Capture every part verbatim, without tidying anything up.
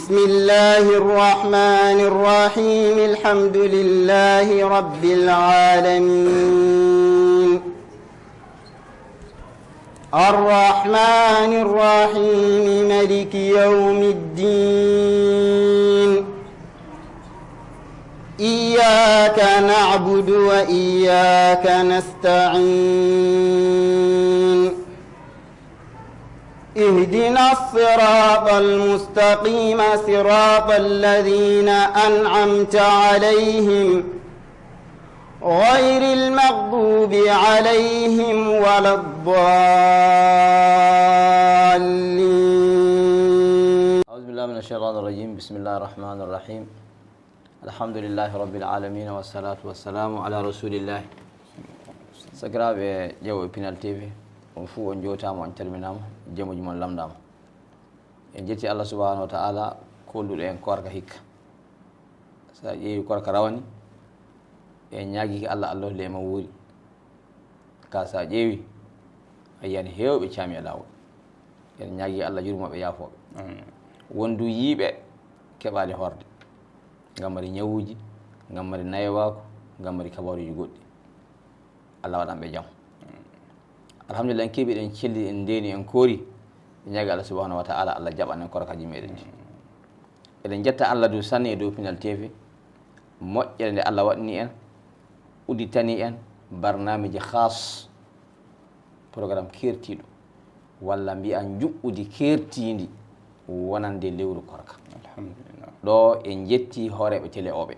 بسم الله الرحمن الرحيم. الحمد لله رب العالمين. الرحمن الرحيم. ملك يوم الدين. إياك نعبد وإياك نستعين. اهدنا الصراط المستقيم، صراط الذين أنعمت عليهم، غير المغضوب عليهم ولا الضالين. أعوذ بالله من الشيطان الرجيم. بسم الله الرحمن الرحيم. الحمد لله رب العالمين، والصلاة والسلام على رسول الله. Sakiraaɓe ƴeewɓe Pinal T V, on fuu on njootaama, on calminaama, jamuuji mon lamndaama. En njetti Allah subhanahu wa ta'ala, kolluɗo en koorka hikka. So a ƴeewi koorka rawani, en ñaagii Allah, Allah holle en wuuri. Ka so a ƴeewi, a yiyani heewɓe caami e laawol. En ñaagii Allah yurmo ɓe, yaafo ɓe. Amin. Won du yiiɓe keɓaali horde. Ngam mari ñawuuji, ngam mari naywaaku, ngam mari kabaaruuji goɗɗi. Allah waɗan ɓe jam. Alhamdulillah, en keɓi, eɗen celli, en ndeeni, en koori. En ñaagi Allah subhanahu wa ta'ala, Allah jaɓan en koorkaaji meɗen ɗi. Eɗen njetta Allah du sanne e dow Pinal T V, moƴƴere nde Allah waɗani en, udditani en barnaamiji khas, programme keertiiɗo, walla mbiya njuɓɓudi keertiindi wonande lewru koorka. Alhamdulillah. Ɗo en njetti hooreeɓe télé oɓe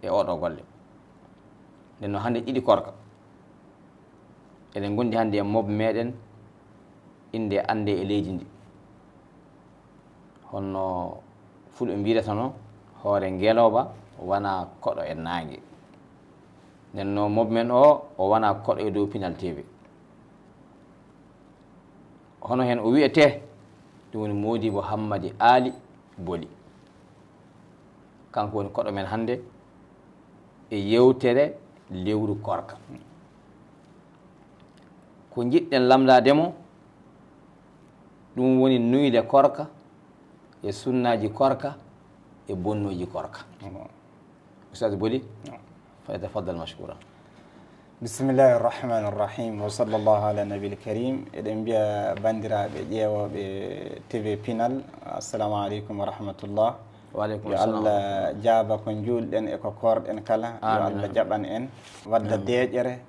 e oɗo golle. Nden no hannde ɗiɗi koorka. Eɗen ngondi hannde e mob meɗen, innde annde e leydi ndi. Honno fulɓe mbiireteno, hoore ngelooba wona koɗo e naange. Nden no mob men o, o wona koɗo e dow Pinal T V. Hono heen o wiyetee, ɗum woni Moodibo Hammadi Aali Boli. Kanko woni koɗo men hannde e yeewtere lewru koorka. Ko njiɗɗen lamndaade mo, ɗum woni nuyde koorka e sunnaaji koorka e bonnooji koorka. Omo. Ustaz Boli, naam, falyatafaddal mashkura. Bismillahi rahmani rahim, wa sallallahu ala nabil karim. Eɗen mbiya banndiraaɓe ƴeewooɓe T V Pinal, assalamu aleykum wa rahmatullah. Wa aleykum assalam. Yo Allah jaaba ko njuulɗen e ko koorɗen kala. Yo Allah jaɓan en, wadda deeƴere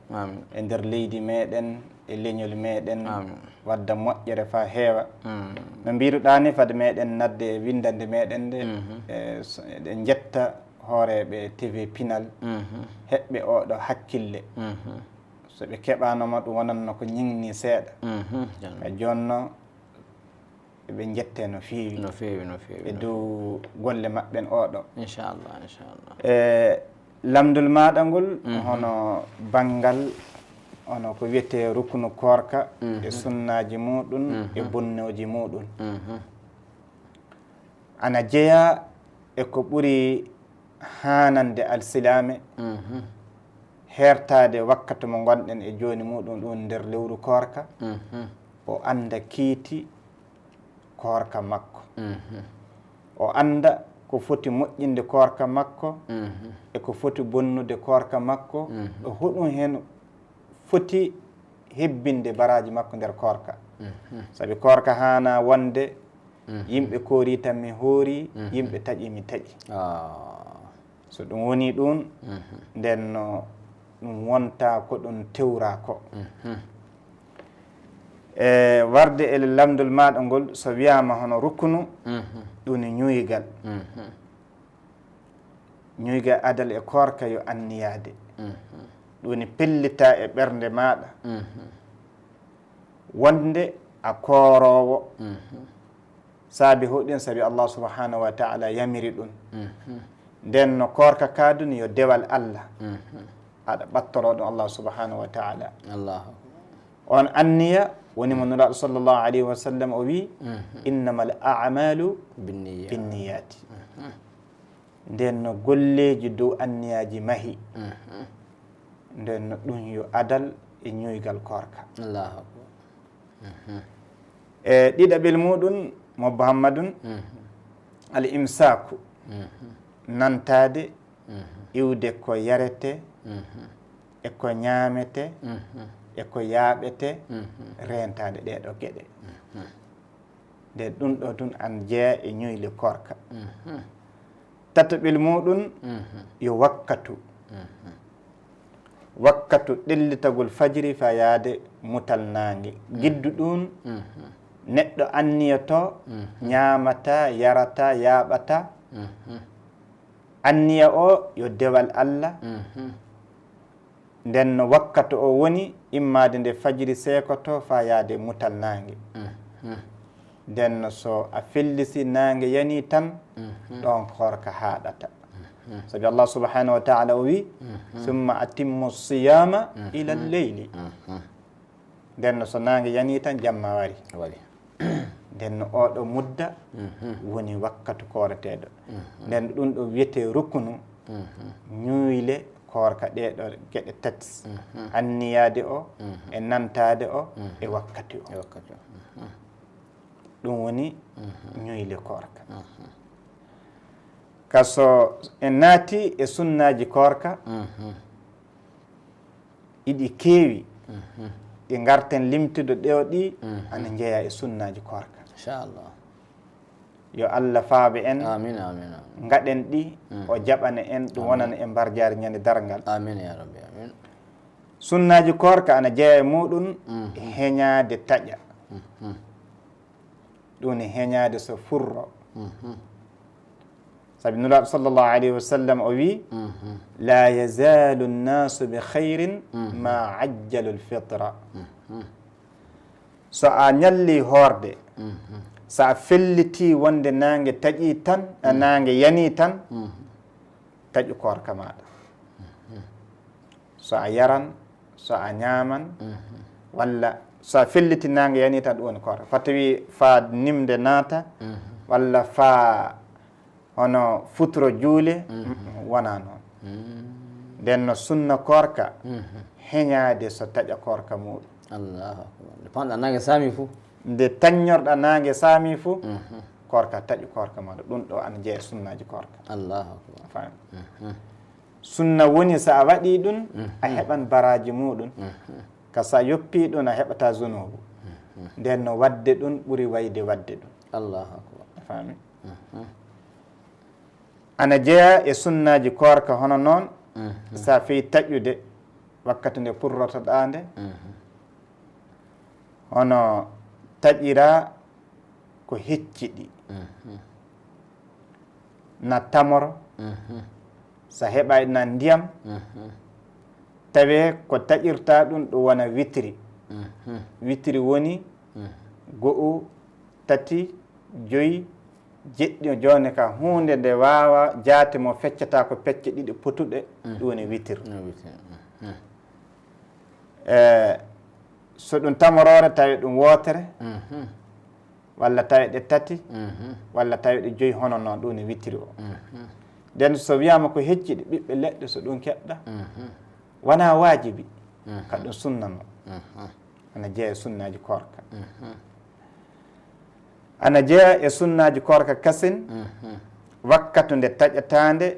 e nder leydi meɗen, e leñol meɗen, wadda moƴƴere faa heewa. No mbiiruɗaa ni, fade meɗen naatde e winndannde meɗen nde, e so, eɗen njetta hooreeɓe T V Pinal, heɓɓe oo ɗoo hakkille. So ɓe keɓaano ma, ɗum wonanno ko ñiŋni seeɗa. Ka jooni no, eɓe njettee no feewi. No feewi, no feewi, e dow golle maɓɓe en oo ɗoo. Inchallah, inchallah. E lamndol maaɗa ngol, hono banngal, hono ko wiyetee ruknu koorka, e sunnaaji muuɗum, e bonnooji muuɗum. Ana jeyaa e ko ɓuri haanande alsilaame, heertaade wakkati mo ngonɗen e jooni muuɗum ɗum nder lewru koorka, o annda kiiti koorka makko. O annda ko foti moƴƴinde koorka makko, e ko foti bonnude koorka makko, e hoɗum heen foti hebbinde baraaji makko nder koorka. Sabi koorka haana wonde yimɓe koori tan mi hoori, yimɓe taƴi mi taƴi. So ɗum woni ɗum, nden no ɗum wonta ko ɗum tewra ko. E warde e lamndol maaɗa ngol, so wiyaama hono rukunu, ɗum ni ñuygal. Ñuygal adal e koorka yo anniyaade. Ɗum ni pellita e ɓernde maaɗa. Wonde a kooroowo. Saabi hoɗum? Sabi Allah subhanahu wa ta'ala yamiri ɗum. Nden no koorka ka dun yo dewal Allah. Aɗa ɓattoroo ɗum Allah subhanahu wa ta'ala. Allahu. On anniya woni mo Nulaaɗo sallallahu alayhi wa sallam o wi, "Innamal a'malu binniyati." Nden no golleeji dow anniyaaji mahi. Nden no ɗum yo adal e ñuygal koorka. Allahu akbar. E ɗiɗaɓel muɗum, Mo Muhammadun, mhm, al imsaaku, mhm, nantaade, mhm, iwde ko yarete, mhm, e ko ñaamete, mhm, e ko yaaɓete, mhm, reentaade ɗee ɗoo geɗe. Mhm. Nde ɗum ɗoo tun ana jeyaa e ñuyle koorka. Mhm. Tataɓel muuɗum, mhm, yo wakkatu. Mhm. Wakkatu ɗellitagol fajiri faa yaade mutal naange. Mhm. Giddu ɗum, mhm, neɗɗo anniyoto, mhm, ñaamataa, yarataa, yaaɓataa. Mhm. Anniya o yo dewal Alla. Mhm. Nden no wakkatu o woni immaade nde fajiri seekotoo faa yaade mutal naange. Mhm. Nden no so a fellisi naange yanii tan, mhm, ɗoon koorka haaɗata. Mhm. Sabi Allah subhanahu wa ta'ala o wi, mhm, "Summa atimmu siyama, mhm, ila leyli." Mhm. Nden no so naange yanii tan jamma wari. Wari. Nden no oo ɗoo mudda, mhm, woni wakkatu kooreteeɗo. Mhm. Nden ɗum ɗo wiyetee rukunu, mhm, ñuuyle koorka ɗee ɗoo geɗe tati. Mhm. Anniyaade o, mhm, e nantaade o, mhm, e wakkati o. E wakkati o. Mhm. Ɗum woni, mhm, ñuuyle koorka. Mhm. Ka so en naati e sunnaaji koorka, mhm, iɗi keewi, mhm, ɗi ngarten limtude ɗoo ɗi, mhm, ana njeyaa e sunnaaji koorka. Inchallah. Yo Allah faabe en. Amin, amin, amin. Ngaɗen ɗi, mhm, o jaɓana en, ɗum, amin, wonana en mbarjaari ñande darngal. Amin, ya Rabbi, amin. Sunnaaji koorka ana jeyaa e muuɗum, mhm, heñaade taƴa. Mhm. Ɗum ne heñaade so furro. Mhm. Sabi Nulaaɗo sallallahu alayhi wa sallam o wi, mhm, "La yazaalu nnaasu bi khayrin, mhm, ma ajjalu lfitra." Mhm. So a ñalli hoorde, mhm, so a felliti wonde naange taƴi tan, mhm, naange yani tan, mhm, taƴu koorka maaɗa. Mhm. So a yaran, so a ñaaman, mhm, walla so a felliti naange yani tan, ɗum woni koorka. Faa tawi faa nimde naata, mhm, walla faa hono futuro juule, mhm, mm-mm, wonaa noon. Mm. Nden no sunna koorka, mhm, heñaade so taƴa koorka muuɗum. Allahu akbar. Nde paamɗa naange saami fu. Nde taññorɗa naange saami fu, mhm, koorka taƴu koorka maaɗa. Ɗum ɗo ana jeya e sunnaaji koorka. Allahu akbar. Faami? Mhm. Sunna woni so a waɗii ɗum, a, mhm, heɓan baraaji muuɗum. Mhm. Ka so a yoppii ɗum, a heɓataa zunuubu. Mhm. Nden no waɗde ɗum ɓuri wayde waɗde ɗum. Allahu akbar. A faami? Mhm. Ana jeya e sunnaaji koorka hono noon, mhm, so a fii taƴude wakkati nde purrotoɗaa nde, mhm, hono taƴiraa ko hecciɗi. Mhm. Na tamoro, mhm, so a heɓaay na ndiyam, mhm, tawee ko taƴirtaa ɗum, ɗum wona witiri. Mhm. Witiri woni, mhm, go'o, tati, joyi, jeɗɗi. Jooni ka huunde nde waawa jaate mo feccataa ko pecce ɗiɗi potuɗe, mhm, ɗum woni witiri. No witiri, mhm. E, so ɗum tamoroore tawi ɗum wootere, mhm, walla tawi ɗe tati, mhm, walla tawi ɗe joyi, hono noon, ɗum ne witiri o. Mhm. Nden so wiyaama ko hecciɗi ɓiɓɓe leɗɗe, so ɗum keɓɗa, mhm, wonaa waajibi, mhm, ka ɗum sunna no. Mhm. Ana jeya e sunnaaji koorka. Mhm. Ana jeya e sunnaaji koorka kasin, mhm, wakkatu nde taƴataande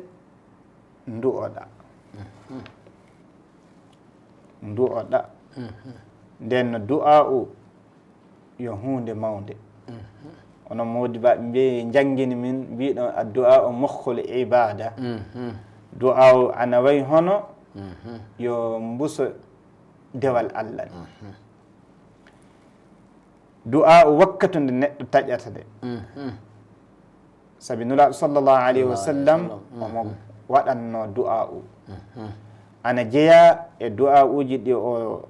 ndu'oɗaa. Mhm. Ndu'oɗaa. Mhm. Nden no du'aa'u yo huunde mawnde. Mhm. Onon moodibaaɓe mbiyi, njanngini min, mbiɗon addu'aa'u mukhul ibaada. Mhm. Du'aa'u ana wayi hono, mhm, yo mbuso dewal Alla ni. Mhm. Du'aa'u wakkatu nde neɗɗo taƴata nde. Mhm. Sabi Nulaaɗo sallallahu alayhi wa sallam, sallallahu alayhi wa sallam, omo, mhm, waɗanno du'aa'u. Mhm. Ana jeya e du'aa'uuji ɗi o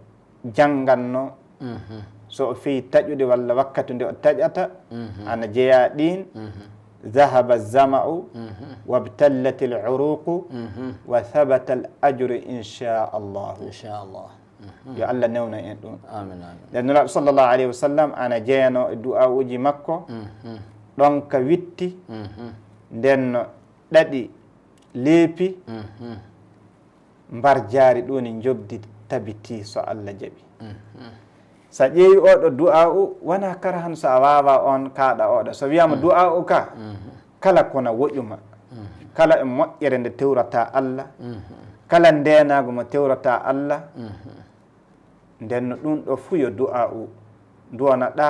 jannganno, mhm, so o fii taƴude walla wakkatu nde o taƴata, mhm, ana jeya ɗin, mhm, "Dhahaba zama'u, mhm, wabtallatil uruqu, mhm, wa thabatal ajru insha Allahu." Insha Allah. Mhm. Yo Allah newna en ɗum. Amin, amin. Nden Nulaaɗo sallallahu alayhi wa sallam ana jeyano e du'aa'uuji makko, mhm, ɗon ka witti, mhm, nden no ɗaɗi leepi, mhm, mbarjaari ɗum ni njobdi tabiti so Allah jaɓi. Mhm. So a ƴeewi oɗo du'a'u, wona karahan so a waawa on kaaɗa oɗo. So wiyaama du'a'u ka, kala kona woƴuma. Kala e moƴƴere nde tewrata Allah, kala ndeenaagu mo tewrata Allah, nden no ɗum ɗo fuu yo du'a'u. Duwanaɗa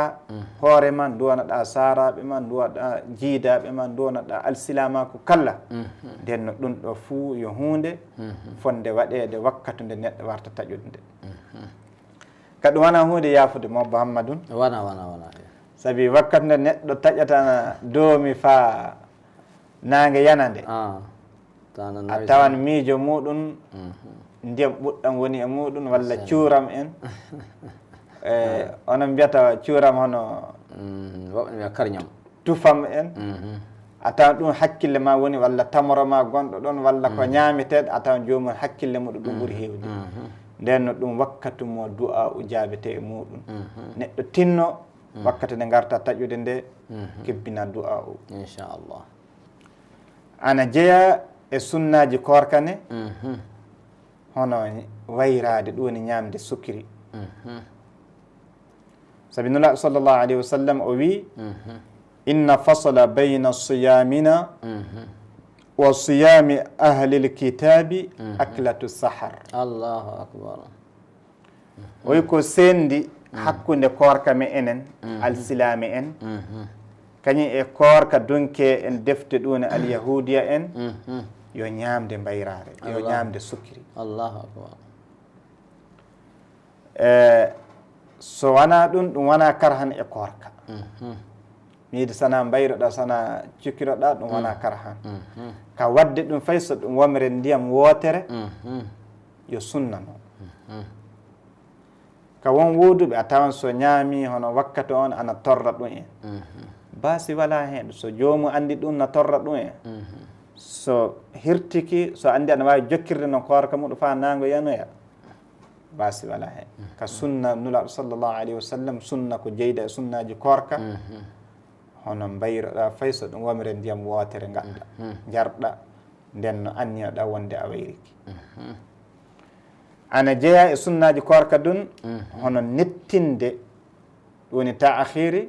hoore ma, duwanaɗa saaraaɓe ma, duwanaɗa jiidaaɓe ma, duwanaɗa alsilaamaaku kala. Nden no ɗum ɗo fuu yo huunde fonde waɗeede wakkatu nde neɗɗo warta taƴude nde. Ka ɗum wona huunde yaafude mo Muhammadun. Wona, wona, wona. Sabi wakkati nde neɗɗo taƴata na doomi faa naange yana nde. Ah, tawa na a nawi tawan tan. Miijo muɗum, ndiyam ɓuɗɗam woni e muɗum, walla Sene. Cuuram en. Eh, onon mbiyata cuuram hono Mm, woɓɓe mbiya karñam. Tufam en. Mhm. A tawan ɗum hakkille ma woni, walla tamoro ma gonɗo ɗon, walla ko ñaameteeɗo, a tawan joomum hakkille muɗum ɗum ɓuri heewde. Mhm. Nden no ɗum wakkatu mo du'a u jaabete e muɗum. Mhm. Neɗɗo tinno wakkati nde ngarta taƴude nde, kebbina du'a u. Inchallah. Ana jeya e sunnaaji koorka ne, hono wayraade, ɗum woni ñaamde sukri. Sabi Nulaaɗo sallallahu alayhi wa sallam o wi, inna fasla bayna siyamina wa siyami ahlil kitabi aklatu sahar. Allahu akbar. O wi ko sendi hakkunde koorka me enen, alsilaame en, kañum e koorka dunke en defte ɗum ne alyahudiya en, yo ñaamde mbayraare, yo ñaamde sukri. Allahu akbar. E, so wona ɗum, ɗum wona karhan e koorka. Miide sana mbayroɗa, sana cukkiroɗa, ɗum wona karhan. Ka waɗde ɗum fay so ɗum womre ndiyam wootere, yo sunna no. Ka won wooduɓe a tawan so ñaami hono wakkati on ana torra ɗum en. Baasi wala heen, so joomu anndi ɗum na torra ɗum en. So hirtiki, so anndi ana waawi jokkirde no koorka muɗum faa naango yanoya. Baasi wala heen. Ka sunna Nulaaɗo sallallahu alayhi wa sallam, sunna ko jeyda e sunnaaji koorka. Hono mbayroɗa fay so ɗum womre ndiyam wootere ngaɗɗa, njarɗa, nden no anniyoɗa wonde a wayriki. Ana jeya e sunnaaji koorka ɗum, hono nettinde, ɗum woni ta'akhiri,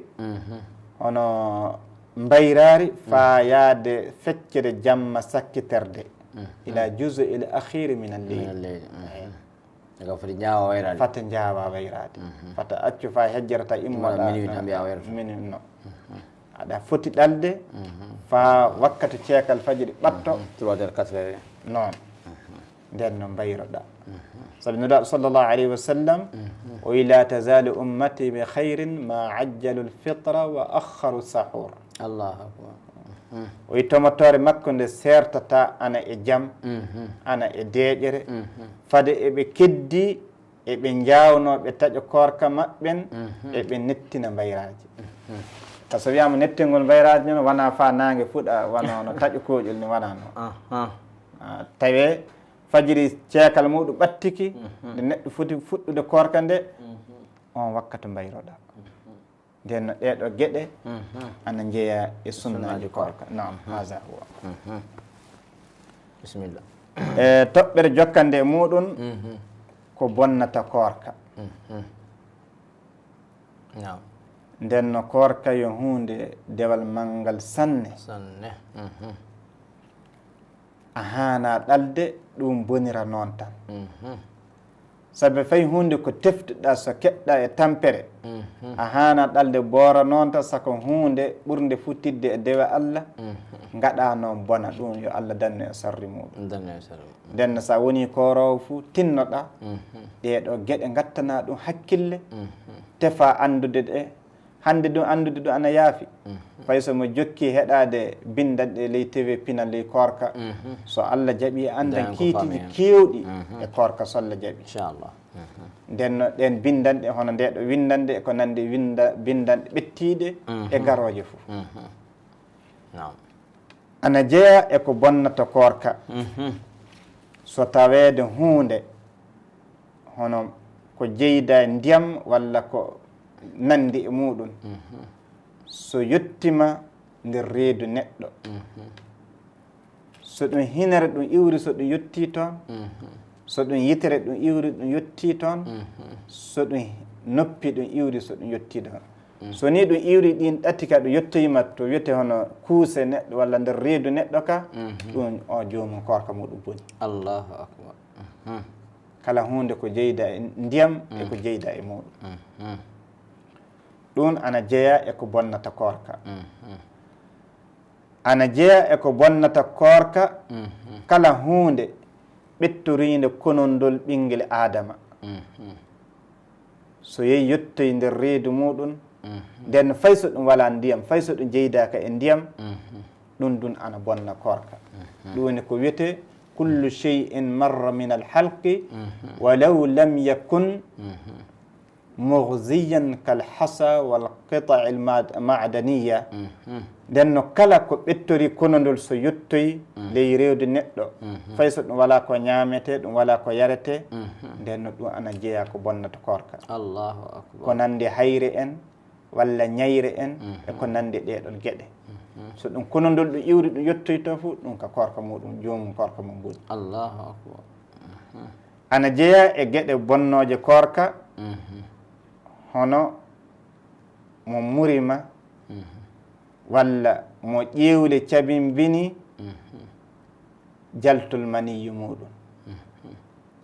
hono mbayraari faa yaade feccere jamma sakkiterde, ila juzu il akhiri min al-layl. Min al-layl. Daga foti njaawa wayraade. Fata njaawa wayraade. Fata accu faa hejjere ta immoɗa minuit tan mbiya wayrata. Minuit no. Aɗa foti ɗalde faa wakkati ceekal fajiri ɓatto. Trois heures, quatre heures. Noon. Nden no mbayroɗa. Sabi Nulaaɗo sallallahu alayhi wa sallam o wi, la tazalu ummati bi khayrin ma ajjalu al-fitra wa akhkharu sahur. Allahu akbar. O wi tomotoore makko nde seertata ana e jam, ana e deeƴere, fade eɓe keddi, eɓe njaawno ɓe taƴa koorka maɓɓen, eɓe nettina mbayraaji. Ka so wiyaama nettingol mbayraaji noon, wona faa naange fuɗa, wano no taƴa kooƴol ni, wona noon. Ah, tawee fajiri ceekal muɗum ɓattiki, nde neɗɗo foti fuɗɗude koorka nde, on wakkati mbayroɗa. Nden no ɗee ɗoo geɗe ana njeya e sunnaaji koorka. Naam, haza huwa. Bisimilla. E toɓɓere jokkande e muɗum ko bonnata koorka. Naam. Nden no koorka yo huunde dewal manngal sanne. Sanne. A haana ɗalde ɗum bonira noon tan. Sabi fay huunde ko teftuɗa so keɓɗa e tampere, a haana ɗalde boora noon tan, sako huunde ɓurnde futidde e dewe Allah, ngaɗa noon bona ɗum, yo Allah dannu e sarri muɗum. Dannu e sarri muɗum. Nden no sa woni kooroowo fu, tinnoɗa ɗee ɗoo geɗe, ngattana ɗum hakkille, tefa anndude ɗe, hannde ɗum anndude ɗum ana yaafi. Fay so mo jokki heɗaade binndanɗe ley T V Pinal ley koorka, so Allah jaɓi, anndan kiitiji keewɗi e koorka so Allah jaɓi. Inchallah. Nden no ɗeen binndanɗe, hono nde ɗo winndanɗe, e ko nanndi winnda-, binndanɗe ɓettiiɗe e garooje fof. Naam. Ana jeya e ko bonnata koorka. So taweede huunde, hono ko jeyda e ndiyam walla ko nanndi e muɗum, so yottima nder reedu neɗɗo, so ɗum hinere ɗum iwri, so ɗum yotti toon, so ɗum yitere ɗum iwri, ɗum yotti toon, so ɗum noppi ɗum iwri so ɗum yottii ɗon. So ni ɗum iwri ɗin ɗati ka ɗum yottoyima to wiyete hono kuuse neɗɗo walla nder reedu neɗɗo ka, ɗum o joomum koorka muɗum boni. Allahu akbar. Mhm. Kala huunde ko jeyda e ndiyam e ko jeyda e muɗum. Mhm. Ɗum ana jeya e ko bonnata koorka. Mhm. Ana jeya e ko bonnata koorka, kala huunde ɓettoriinde konondol ɓinngel Aadama. So yehi yottoyi nder reedu muɗum, nden fay so ɗum walaa ndiyam, fay so ɗum jeydaaka e ndiyam, ɗum ɗum ana bonna koorka. Ɗum woni ko wiyetee, "Kullu shay'in marra min al halqi, walaw lam yakun mughziyan kal hasa wal qita'il mad-, ma'daniya." Nden no kala ko ɓettori konondol so yottoyi ley reedu neɗɗo, fay so ɗum walaa ko ñaametee, ɗum walaa ko yaretee, nden no ɗum ana jeyaa ko bonnata koorka. Allahu akbar. Ko nande hayre en, walla ñayre en, e ko nande ɗee ɗon geɗe. So ɗum konondol ɗum iwri ɗum yottoyi to fu, ɗum ka koorka muɗum, joomum koorka mum boni. Allahu akbar. Ana jeyaa e geɗe bonnooje koorka, hono mo murima, walla mo ƴeewle cabimbini jaltol maniyyu muɗum,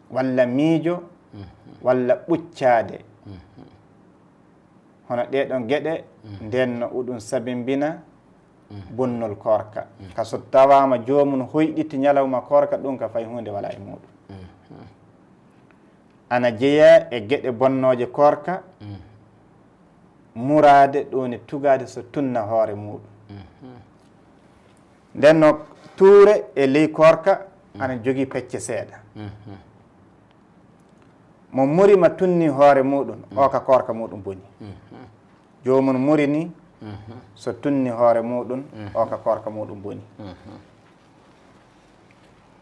walla miijo, walla ɓuccaade. Hono ɗee ɗon geɗe, nden no uɗum sabimbina bonnol koorka. Ka so tawaama joomum hoyɗiti ñalawma koorka, ɗum ka fay huunde walaa e muɗum. Ana jeyaa e geɗe bonnooje koorka, muraade ɗum woni tugaade so tunna hoore muɗum. Nden no tuure e ley koorka ana jogii pecce seeɗa. Mo murima tunni hoore muɗum, o ka koorka muɗum boni. Joomum murini, so tunni hoore muɗum, o ka koorka muɗum boni.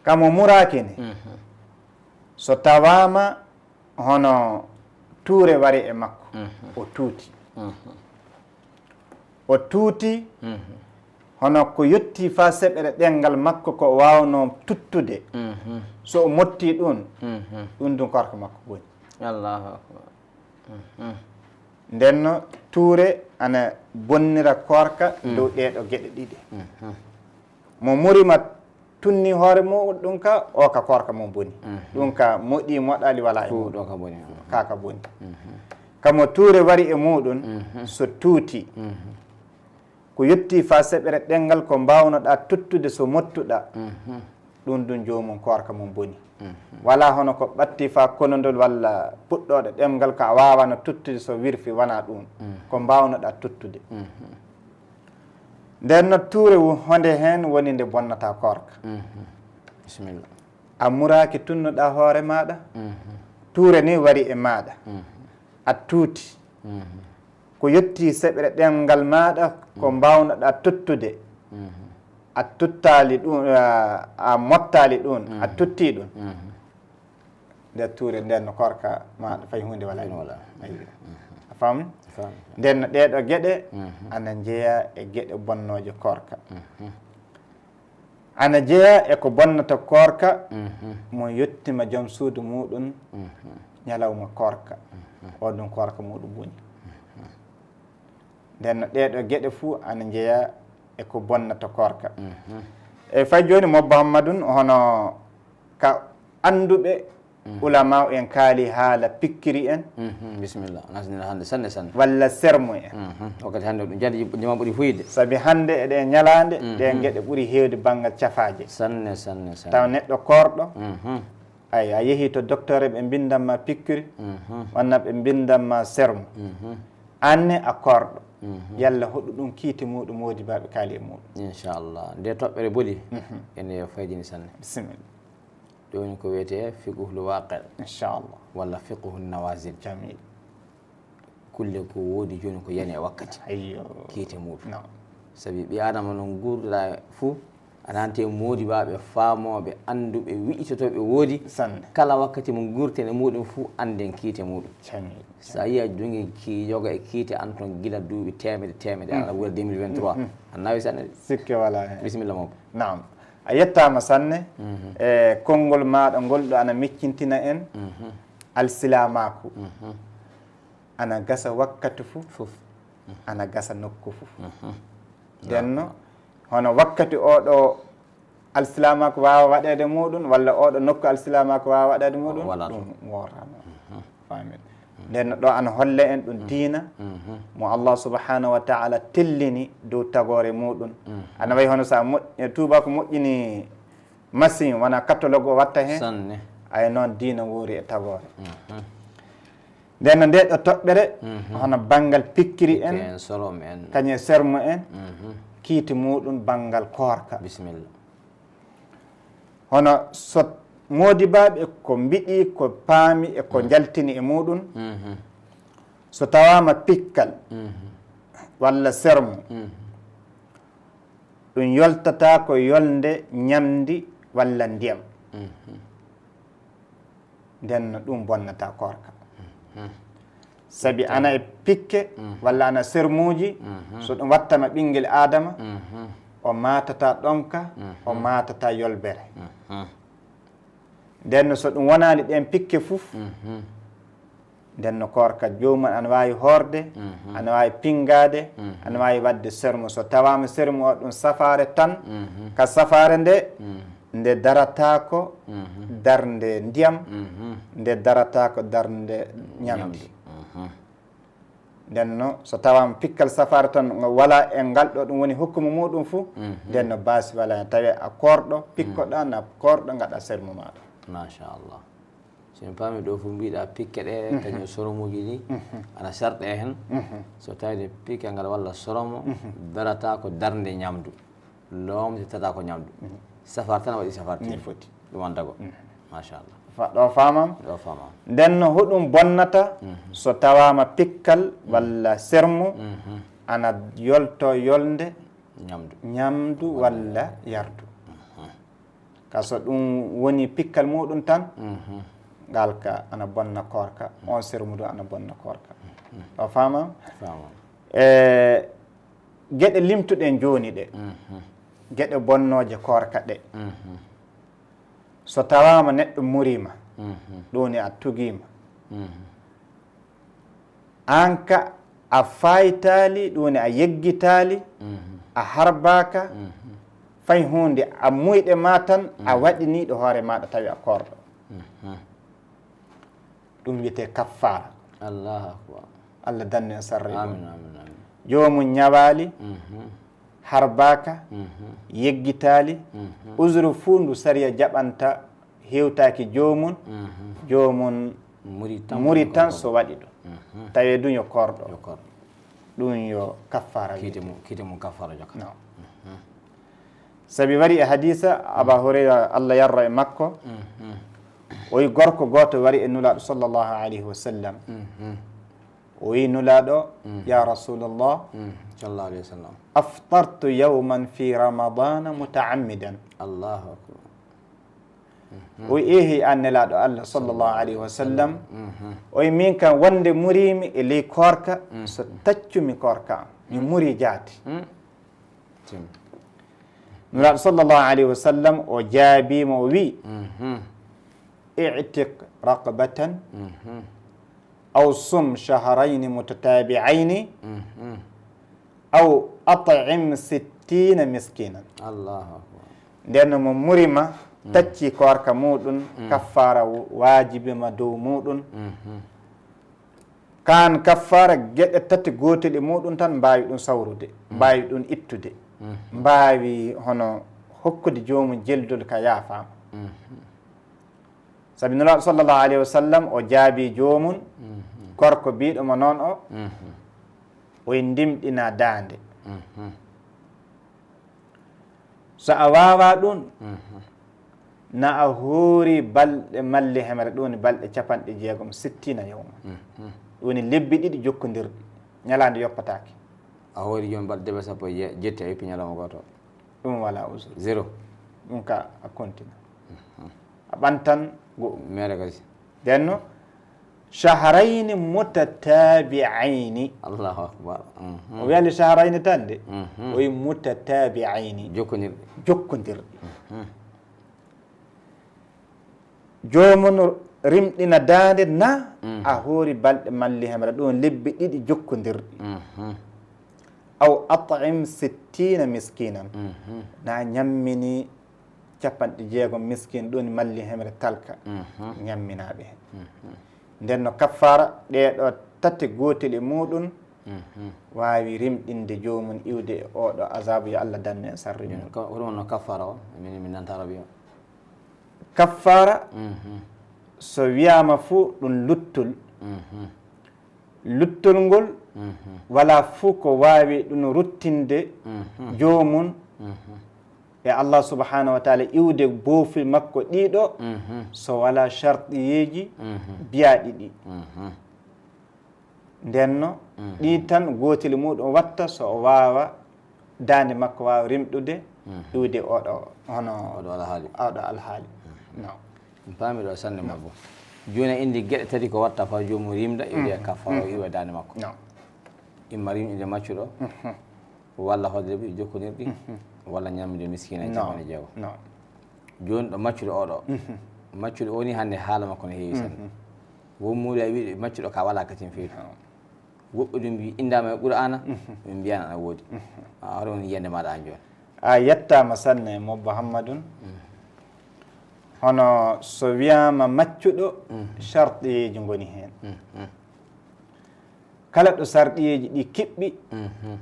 Kamo muraaki ne, so tawaama hono tuure wari e makko, o tuuti. O tuuti, hono ko yotti faa seɓere ɗemngal makko ko waawnoo tuttude. So o motti ɗum, ɗum ɗum koorka makko boni. Allahu akbar. Nden no tuure ana bonnira koorka dow ɗee ɗoo geɗe ɗiɗi. Mo murima tunni hoore muɗum ka, o ka koorka mum boni. Ɗum ka moɗi moɗali walaa e muɗum. Ɗo ka boni. Ka ka boni. Kamo tuure wari e muɗum, so tuuti, ko yotti faa seɓere ɗemngal ko mbaawnoɗaa tuttude so mottuɗaa, ɗum ɗum joomum koorka mum boni. Walaa hono ko ɓatti faa konondol walla puɗɗooɗo ɗemngal ko a waawano tuttude so wirfi, wanaa ɗum. Ko mbaawnoɗaa tuttude. Nden no tuure wo-, honde heen woni nde bonnata koorka? Bisimilla. A muraaki tunnuɗaa hoore maaɗa, tuure ni wari e maaɗa, a tuuti. Ko yotti seɓre ɗemngal maaɗa, ko mbaawnoɗaa tuttude, a tuttaali ɗum, a, a mottaali ɗum, a tutti ɗum. Nde tuure nden no koorka maaɗa fay huunde walaa. Huunde walaa. Aywa. A faami? A faami. Nden no ɗee ɗoo geɗe ana njeyaa e geɗe bonnooje koorka. Ana jeyaa e ko bonnata koorka, mo yottima jom suudu muɗum ñalawma koorka, o ɗum koorka muɗum boni. Nden no ɗee ɗoo geɗe fuu ana njeyaa e ko bonnata koorka. E fay jooni, Mobbo Hammadun, hono ka annduɓe, ulama'u en kaali haala pikkiri en, Bisimilla, nasnira hannde sanne, sanne. Walla sermo en. Wakkati hannde ɗum jadi jama ɓuri huyde. Sabi hannde e ɗee ñalaande, ɗee geɗe ɓuri heewde banngal cafaaje. Sanne, sanne, sanne. Tawa neɗɗo koorɗo, ay, a yehi to docteur, ɓe mbindan ma pikkiri, walla ɓe mbindan ma sermo. Aan ne a koorɗo. Yalla hoɗu ɗum kiite muɗum moodibaaɓe kaali e muɗum? Inchallah. Nde toɓɓere boli, ene faydini sanne. Bisimilla. Ɗum woni ko wiyetee fiqhul waqi'. Inchallah. Walla fiqhun nawazil. Jamil. Kulle ko woodi jooni ko yani e wakkati. Ayyo. Kiite muɗum. Naam. Sabi ɓii Aadama no nguurda fuu, a nante moodibaaɓe, faamooɓe, annduɓe, wi'itotooɓe woodi. Sanne. Kala wakkati mo nguurten e muɗum fuu, annden kiite muɗum. Jamil. So a yii a jongi ki yoga e kiite an toon gila duuɓi teemedde, teemedde, aɗa wuura deux mille vingt-trois. A naawi sanne. Sikke walaa heen. Bisimilla, Mobbo. Naam. A yettaama sanne. E konngol maaɗa ngol ɗo ana meccintina en alsilaamaaku. Ana gasa wakkati fuu, ana gasa nokku fuu. Ndenno, hono wakkati oɗo alsilaamaaku waawa waɗeede muɗum, walla oɗo nokku alsilaamaaku waawa waɗeede muɗum, ɗum wooraama. Faamen. Ndenno, ɗo ana holle en ɗum diina mo Allah subhanahu wa ta'ala tellini dow tagoore muɗum. Ana wayi hono so a moƴ-, tuubaaku moƴƴini machine, wona catalogue o watta heen. Sanne. Ay noon diina woori e tagoore. Nden no nde ɗo toɓɓere, hono banngal pikkiri en, pikkiri en, sorom en, kañe sermo en, kiiti muɗum banngal koorka. Bisimilla. Hono so moodibaaɓe ko mbiɗi, ko paami e ko njaltini e muɗum, so tawaama pikkal walla sermo, ɗum yoltata ko yolnde ñamndi walla ndiyam. Nden no ɗum bonnata koorka. Sabi ana e pikke walla ana sermuuji, so ɗum wattama ɓinngel Aadama, o maatata ɗonka, o maatata yolbere. Nden no so ɗum wonaali ɗeen pikke fof, nden no koorka joomum ana waawi hoorde, ana waawi pinngaade, ana waawi waɗde sermo. So tawaama sermo o ɗum safaare tan, ka safaare nde, nde darataako darnde ndiyam, nde darataako darnde ñamndi. Nden no so tawaama pikkal safaare tan ngo wala e ngal ɗo ɗum woni hukmu muɗum fuu, nden no baasi wala, tawi a koorɗo, pikkoɗa na koorɗo ngaɗa sermo maaɗa. Machallah. So en paami ɗo fof mbiɗa pikke ɗe, kañum soromuuji ɗi, ana sarɗe heen. So tawi ɗe pikke ngal walla soromo, darata ko darnde ñamdu. Loomde tata ko ñamdu. Safar tan waɗi safar. Ni foti. Ɗum wonta ko. Machallah. Fa-, ɗo faamam? Ɗo faamam. Nden no hoɗum bonnata so tawaama pikkal walla sermo ana yolto yolnde ñamdu, ñamdu walla yardu. Ka so ɗum woni pikkal muɗum tan, ngal ka ana bonna koorka, on sermudu ana bonna koorka. O faama? Faama. E geɗe limtuɗen jooni ɗe, geɗe bonnooje koorka ɗe. So tawaama neɗɗo muriima, ɗum woni a tugiima. Aan ka a faaytaali, ɗum woni a yeggitaali, a harbaaka, fay huunde, a muyɗe ma tan, a waɗiniiɗo hoore maaɗa tawi a koorɗo. Ɗum wiyetee kaffaara. Allahu akbar. Allah dannu en sarre. Amin, amin, amin. Joomum ñawaali, harbaaka, yeggitaali, uzuru fuu ndu sariya jaɓanta hewtaaki joomum, joomum muri tan, muri tan ko so waɗi ɗum. Tawi ɗum yo koorɗo. Yo koorɗo. Ɗum yo kaffaara. Kiite mum, kiite mum kaffaara jokka. No. Sabi wari e hadiisa Aba Hurayra, Allah yarda e makko, o wi gorko gooto wari e Nulaaɗo sallallahu alayhi wa sallam. O wi Nulaaɗo, ya Rasulallah, sallallahu alayhi wa sallam, aftartu yawman fi ramadana mutaammidan. Allahu akbar. O wi, eehi, an Nelaaɗo Allah sallallahu alayhi wa sallam, o wi, min kam wonde muriimi e ley koorka, so taccumi koorka am, mi muri jaati. Tim. Nulaaɗo sallallahu alayhi wa sallam o jaabiima, o wi, itiq raqbatan aw sum shahrayni mutatabi'ayni aw at'im sittina miskinan. Allahu akbar. Nden no mo murima, tacci koorka muɗum, kaffaara waajibi ma dow muɗum. Kaan kaffaara geɗe tati gootel e muɗum tan mbaawi ɗum sawrude, mbaawi ɗum ittude, mbaawi hono hokkude joomum jeldol ka yaafaama. Sabi Nulaaɗo sallallahu alayhi wa sallam o jaabii joomum, gorko biiɗo mo noon o, o ndimɗina daande. So a waawaa ɗum, na a hoori balɗe malli hemre, ɗum woni balɗe capanɗe jeegom, sittina yawma. Ɗum woni lebbi ɗiɗi jokkondirɗi, ñalaande yoppataake. A hoori jooni balɗe debe sappo e je-, jetti, a yoppi ñalawma gooto. Ɗum wala uzur. Zéro. Ɗum ka a kontina. A ɓantan go. Mere kasi. Denno, shahrayni mutatabi'ayni. Allahu akbar. O wiyali shahrayni tan de. O wi mutatabi'ayni. Jokkondirɗi. Jokkondirɗi. Joomum rimɗina daande na a hoori balɗe malli hemre, ɗum lebbi ɗiɗi jokkondirɗi. Mhm. Aw at'im sittina miskinan. Mhm. Na ñammini capanɗe jeegom miskin, ɗum malli hemre talka. Mhm. Ñamminaaɓe heen. Mhm. Nden no kaffaara ɗee ɗo tati gootel e muuɗum Mhm. waawi rimɗinde joomum iwde e oo ɗo azaabu, yo Allah dannu en sarri mum. Ko hono no kaffaara o, min, min nanta arabiya. Kaffaara, Mhm. so wiyaama fuu ɗum luttol. Mhm. Luttol ngol Mhm. walaa fuu ko waawi ɗum ruttinde Mhm. joomum Mhm. e Allah subhanahu wa taala iwde boofi makko ɗiɗo Mhm. so walaa sharɗiyeeji Mhm. biyaaɗi ɗi. Mhm. Nden no, Mhm. ɗi tan gootel muuɗum watta so o waawa, daande makko waawa rimɗude, Mhm. iwde oɗo, hono Oɗo alhaali. Oɗo alhaali. Mhm. No. Mi paami ɗo sanne ma bo. Jooni a indi geɗe tati ko watta fa joomum rimɗa, iwde Mhm. kaffaara o Mhm. iwa daande makko. No. Imma rimɗinde maccuɗo, Mhm. walla hoɗde lebbi jokkondirɗi, Mhm. walla ñamde miskiina e No. capanɗe jeego. No. Jooni ɗo maccuɗo oɗo. Mhm. Maccuɗo o ni hannde haala makko no heewi sanne. Mhm. Won muuɗi a wiɗo maccuɗo ka wala katin feetu. No. Woɓɓe ɗum mbi indaama e Qur'aana, Mhm. min mbiyana ana woodi. Mhm. A hoto woni yiyande maɗa an jooni. A yettaama sanne mo Muhammadun. Mhm. Hono so wiyaama maccuɗo, Mhm. sharɗiyeeji ngoni heen. Mhm. Kala ɗo sarɗiyeeji ɗi kiɓɓi, Mhm.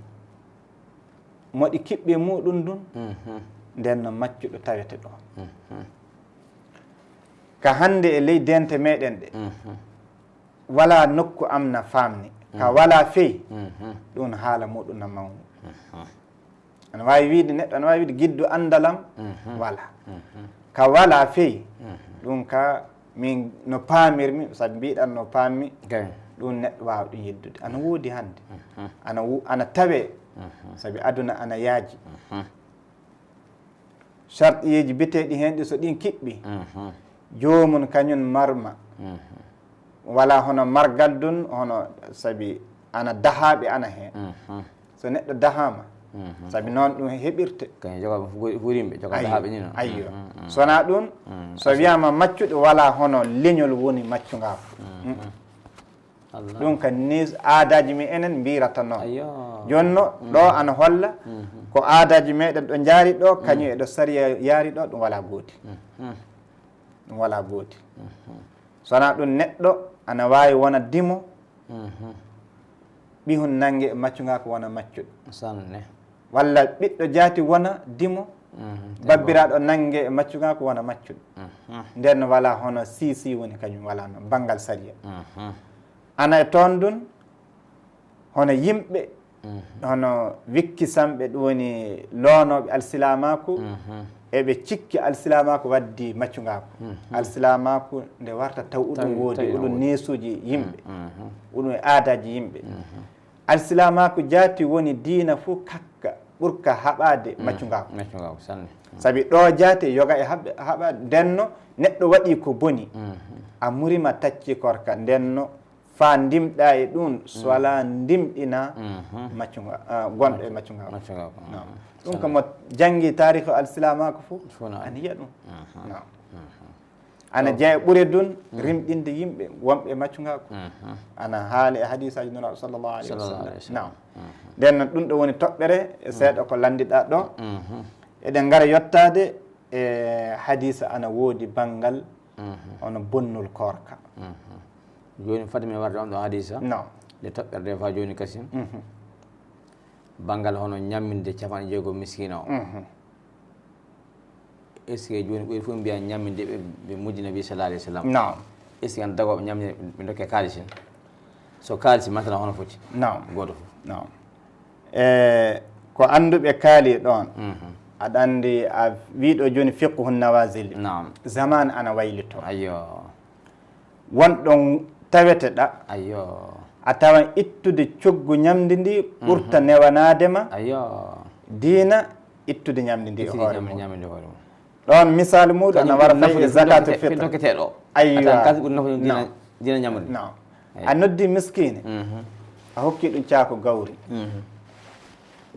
mo ɗi kiɓɓi e muuɗum ɗum, Mhm. nden no maccuɗo tawete ɗo. Mhm. Ka hannde e ley dente meɗen ɗe, Mhm. wala nokku am na famni. Ka Mhm. wala fey, Mhm. ɗum haala muɗum na mawni. Mhm. Ana waawi wiide neɗɗo, ana waawi wiide giddu anndalam, Mhm. wala. Mhm. Ka wala fey, Mhm. ɗum ka min no paamirmi, sabi mbiɗan no paammi, Gay. ɗum neɗɗo waawa ɗum yeddude. Ana woodi hannde. Mhm. Ana wo-, ana tawe, Mhm. sabi aduna ana yaaji. Mhm. Sarɗiyeeji biteeɗi heen ɗi so ɗin kiɓɓi, Mhm. joomum kañum marma. Mhm. Wala hono margal dun, hono sabi ana dahaaɓe ana heen. Mhm. So neɗɗo dahaama, Mhm. sabi noon ɗum heɓirte. Kañum joga fu-, furimɓe, joga Ayyo, dahaaɓe ni noon. Ayyo. Mhm, mhm. So wonaa ɗum, Mhm. so wiyaama maccuɗo wala hono leñol woni maccungaaku. Mhm. Mhm. Allah. Ɗum ka ni aadaaji men enen mbirata noon. Ayyo. Jooni no, ɗo Mhm. ana holla Mhm. ko aadaaji meɗen ɗo njaari ɗo, kañum e ɗo sariya yaari ɗo, ɗum wala gooti. Mhm. Ɗum wala gooti. Mhm. So wonaa ɗum neɗɗo ana waawi wona dimo, Mhm. ɓihun nannge e maccungaaku wona maccuɗo. Sanne. Walla ɓiɗɗo jaati wona dimo, Mhm. babbiraaɗo nannge e maccungaaku wona maccuɗo. Mhm. Nden wala hono sisi woni kañum wala no banngal sariya. Mhm. Ana e toon ɗum, hono yimɓe, Mhm. hono wikkisanɓe, ɗum woni loonooɓe alsilaamaaku, Mhm. eɓe cikki alsilaamaaku waddi maccungaaku. Mhm. Alsilaamaaku nde warta taw uɗum Tawi, woodi, tawi uɗum woodi. neesuuji yimɓe, Mhm. uɗum e aadaaji yimɓe. Mhm. Alsilaamaaku jaati woni diina fuu kakka ɓurka haɓaade Mhm. maccungaaku. Maccungaaku, sanne. Mhm. Sabi ɗo jaati yoga e haɓ-, haɓaade, ndenno neɗɗo waɗi ko boni, Mhm. a murima tacci korka, ndenno faa ndimɗa e ɗum, so Mm. alaa ndimɗina Mhm. maccunga-, ah, gonɗo e maccungaaku. Maccungaaku, Naam. mhm. Ɗum ko Sanne. mo janngi taariikh alsilaamaaku fof, Fof na ana yiya ɗum. Mhm. Naam. Mhm. Ana Ɗo. jeya ɓure ɗum, Mm. rimɗinde yimɓe wonɓe e maccungaaku. Mhm. Ana haali e hadiisaaji Nulaaɗo sallallahu alayhi wa Sallallahu sallam. alayhi wa sallam. Naam. Mhm. Nden noon, ɗum ɗo woni toɓɓere e Mm. seeɗa ko lanndiɗaa ɗo. Mhm. Eɗen ngara yottaade e hadiisa ana woodi banngal Mhm. hono bonnol koorka. Mhm. Jooni, fadde men warde on ɗo hadiisa, No. nde toɓɓere nde faa jooni kasin, Mhm. banngal hono ñamminde capanɗe jeego miskiina o. Mhm. Est-ce que jooni ɓuri fof mbiya ñamminde ɓe, ɓe mujji Nabi sallallahu alayhi wa sallam? Naam. Est-ce que an dagooɓe ñamminde ɓe ndokke kaalisi? So kaalisi, masala hono foti? Naam. Gooto fof. Naam. E ko annduɓe kaali ɗoon, Mhm. aɗa anndi a wiiɗo jooni fiqhu nawazili. Naam. Zaman ana waylito. Ayyo. Won ɗon taweteɗa. Ayyo. A tawan ittude coggu ñamndi ndi ɓurta Mhm. newanaade ma. Ayyo. Diina ittude ñamndi ndi e Ittude hoore ñamndi, mum. ñamndi hoore mum. Ɗoon misaalu muuɗum Kañum ana wara ɓuri fay e nafude zakatul fitr. Ndokketee ɗo. Aywa. A tawan kasi ɓuri nafude dina, Naam. dina ñamri. Naam. Aywa. A noddi miskiine. Mhm. A hokki ɗum caaku gawri. Mhm.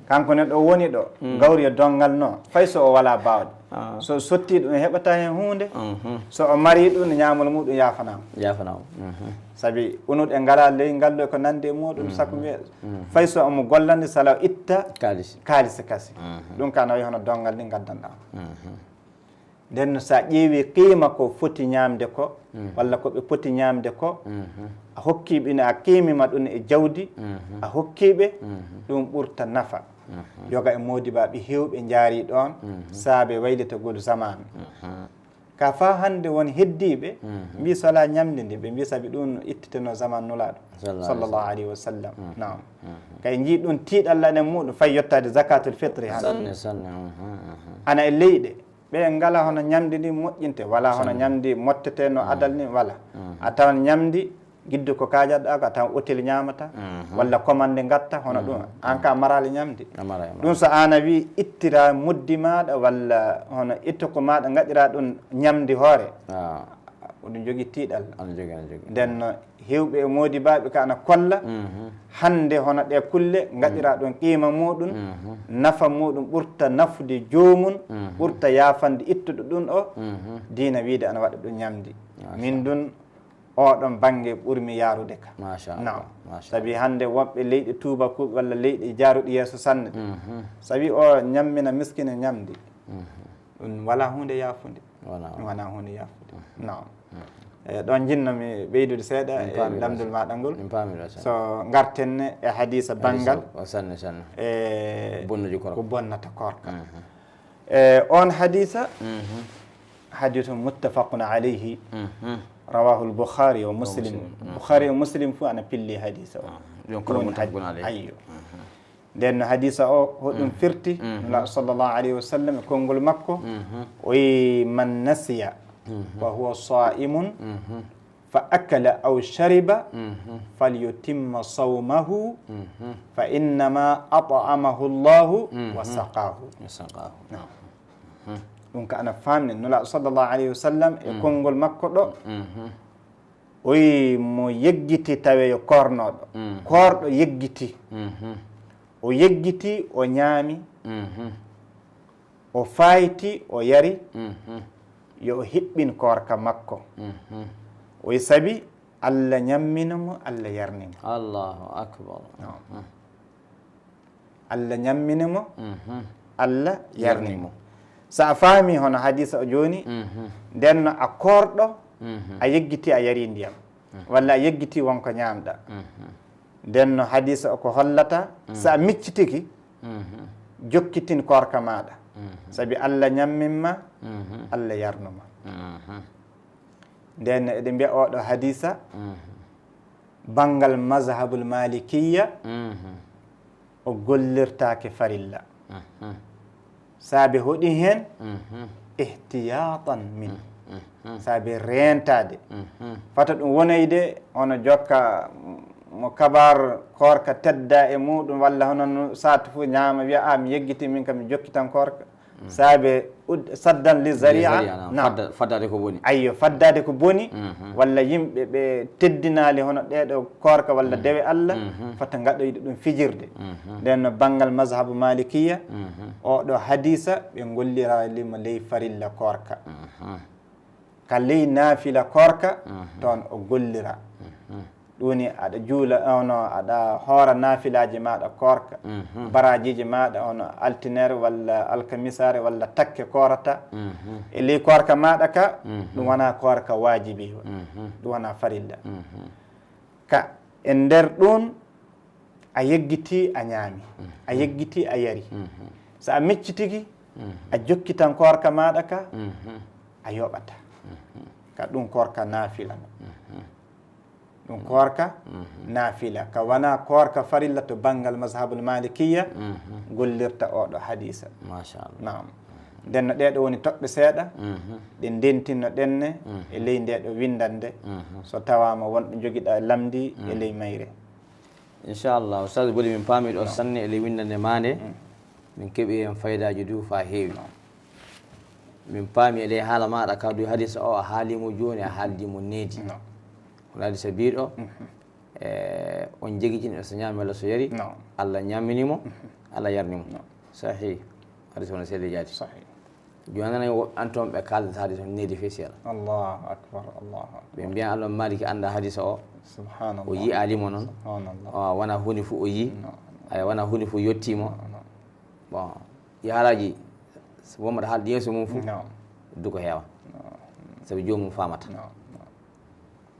Kanko ne ɗo woni ɗo, Mm. gawri e donngal no, fay so o walaa baawɗe. Ah. So sotti ɗum, heɓata heen huunde. Mhm. So o mari ɗum, ñaamol muɗum yaafanaama. Yaafanaama. Mhm. Sabi unuɗe ngalaa ley ngallu e ko nanndi e muɗum, mhm, saku wiye, mhm, fay so omo gollande sala o itta kaalis, kaalis kasi. Mhm. Ɗum ka nawi hono donngal ni ngaddanɗaa. Mhm. Nden no so a ƴeewi qiima ko foti ñaamde ko, mhm, walla ko ɓe poti ñaamde ko, mhm, a hokkiiɓe ne, a qiimima ɗum e jawdi, mhm, a hokkiiɓe, mhm, ɗum ɓurta nafa. Mhm. Yoga e moodibaaɓe heewɓe njaari ɗoon, mhm, saabe waylitagol zaman. Mhm. Ka faa hannde won heddiiɓe, mhm, mbii so alaa ñamde ndi, ɓe mbii sabi ɗum no ittiteno zaman Nulaaɗo, sallallahu alaihi wasallam. Mhm. Naam. Mhm. Kay njii ɗum tiiɗalla enen muɗum fay yottaade zakatul fitri hannde. Sanne, sanne. Mhm, mhm. Ana e leyɗe, ɓe ngala hono ñamde ndi moƴƴinte, wala hono, sanne, ñamdi mottete no, mhm, adal ni, wala. Mhm. A tawan ñamdi, giddu ko kaajaɗa ko, a tawan otel ñaamata, mhm, walla commande ngatta, hono, mhm, ɗum. An ka, mhm, maraali ñamdi. A mara, a mara. Ɗum so aan a wi ittira muddi maaɗa, walla hono itto ko maaɗa, ngaɗira ɗum ñamdi hoore. Ah. Oɗum jogii tiiɗal. Ana jogii, ana jogii. Nden no heewɓe e moodibaaɓe ka ana kolla, mhm, hannde hono ɗe kulle, ngaɗira, mhm, ɗum qiima muɗum, mhm, nafa muɗum ɓurta nafude joomum, mhm, ɓurta yaafande ittuɗo ɗum o, mhm, diina wiide ana waɗa ɗum ñamdi. Masha Allah. Min ɗum oɗon bannge ɓurmi yaarude ka. Masha Allah. Naam. Masha Allah. Sabi hannde woɓɓe leyɗe tuubakuuɓe walla leyɗe jaaruɗe yeeso sanne ɗe. Mhm. Sabi o ñammina miskine ñamdi. Mhm. Ɗum wala huunde yaafunde. Wala. Ɗum wala huunde yaafunde. Mhm. Naam. Mhm. E, ɗon jinno mi ɓeydude seeɗa e lamndol maaɗa ngol. Min paami ɗo seeɗa. So ngarten ne e hadiisa banngal. Hadiisa o sanne, sanne. E, bonnude koorka. Ko bonnata koorka. Mhm. E, on hadiisa, mhm, hadiisun muttafaqun alayhi. Mhm. Rawahul Bukhari wa Muslim. Muslim. Mhm. Bukhari wa Muslim fof ana pilli hadiisa o. Mhm. Ɗum ko muttafaqun alayhi. Ayyo. Mhm. Nden no hadiisa o, hoɗum, mhm, firti? Mhm. Nulaaɗo sallallahu alayhi wa sallam e konngol makko, mhm, o yi, "Man nasiya, mhm, wa huwa saimun, mhm, fa akala aw shariba, mhm, falyutimma sawmahu, mhm, fa innama at'amahu Allahu, mhm, wa saqahu." Wa saqahu. Naam. Mhm. Ɗum ka ana faamni Nulaaɗo sallallahu alayhi wa sallam e, mhm, konngol makko ɗo. Mhm. O yi mo yeggiti tawe yo koornooɗo. Mhm. Koorɗo yeggiti. Mhm. O yeggiti, o ñaami, mhm, o faayti, o yari, mhm, yo o hiɓɓin koorka makko. Mhm. O yi sabi Allah ñammino mo, Allah yarni mo. Allahu akbar. Naam. Mhm. Allah ñammini mo, mhm, Allah yarni mo. Yarni mo. So a faami hono hadiisa o jooni, mhm, nden no a koorɗo, mhm, a yeggiti a yari ndiyam, mhm, walla a yeggiti wonko ñaamɗa. Mhm. Nden no hadiisa o ko hollata, mhm, so a miccitiki, mhm, jokkitin koorka maaɗa. Mhm. Sabi Allah ñammin ma, mhm, Allah yarnu ma. Mhm. Nden no eɗen mbiya oɗo hadiisa, mhm, banngal mazhabul malikiya, mhm, o gollirtaake farilla. Mhm. Saabe hoɗi heen? Mhm. Ihtiyatan min. Mhm. Saabe reentaade. Mhm. Fata ɗum wonoyde hono jokka mo kabar koorka tedda e muɗum, walla hono no saatu fof ñaama, wiya, "A, mi yeggiti, min kam mi jokkitan koorka." Mm. Saabe ud-, saddan li zaria. Li zaria, naam. Naam. Fadda-, faddade ko boni. Ayyo, faddade ko boni, mhm, walla yimɓe ɓe teddinaali hono ɗeeɗo koorka walla, mhm, dewe Allah, mhm, fota ngaɗoyde ɗum fijirde. Mhm. Nden no banngal mazhabu malikiya, mhm, oɗo hadiisa ɓe ngolliraali mo ley farilla koorka. Mhm. Ka ley naafila koorka, mhm, toon o gollira. Mhm. Ɗum woni aɗa juula, ono aɗa hoora naafilaaji maaɗa koorka, mhm, baraajiiji maaɗa, ono altinere walla alkamisaare walla takke koorata. Mhm. E ley koorka maaɗa ka, mhm, ɗum wonaa koorka waajibi, mhm, ɗum wonaa farilla. Mhm. Ka e nder ɗum, a yeggiti, a ñaami, a, mhm, yeggiti, a yari. Mhm. So a miccitiki, mhm, a jokkitan koorka maaɗa ka, mhm, a yoɓata. Mhm. Ka ɗum koorka naafila. Mhm. Ɗum koorka, mhm, naafila. Ka wonaa koorka farilla to banngal mazhabul malikiya, mhm, gollirta oɗo hadiisa. Machallah. Naam. Nden no ɗeeɗo woni toɓɓe seeɗa, mhm, ɗe ndentinno ɗen ne, mhm, e ley ndeeɗo winndannde. Mhm. So tawaama wonɗo jogiɗa lamndi e, mhm, ley mayre. Inchallah, Oustaz Boli, min paami ɗo, naam, sanne e ley winndannde maa nde. Mm. Min keɓi heen faydaaji du faa heewi. Naam. Min paami e ley haala maaɗa ka du, hadiisa o a haalii mo jooni, a haaldi mo needi. Naam. Ko hadiisa biiɗo, mhm, e, on jegitini so ñaami walla so yari, naam, Allah ñaamini mo, mhm, Allah yarni mo. Naam. Sahih. Hadiisa wona seeɗa jaati. Sahih. Jooni nana woɓɓe an toon ɓe kaalda hadis on needi fe seeɗa. Allahu akbar, Allahu akbar. Ɓe mbiyan Allah Maliki annda hadis o, o Subhanallah. Yi'aali mo noon. Subhanallah. O wona huunde fof o yii. No. Ay wona huunde fof yettii mo. No. Bon, ɗi haalaaji, so wonmo ɗo haalde yeeso mum fof, No. duko heewa. Sabi joomum faamata. No.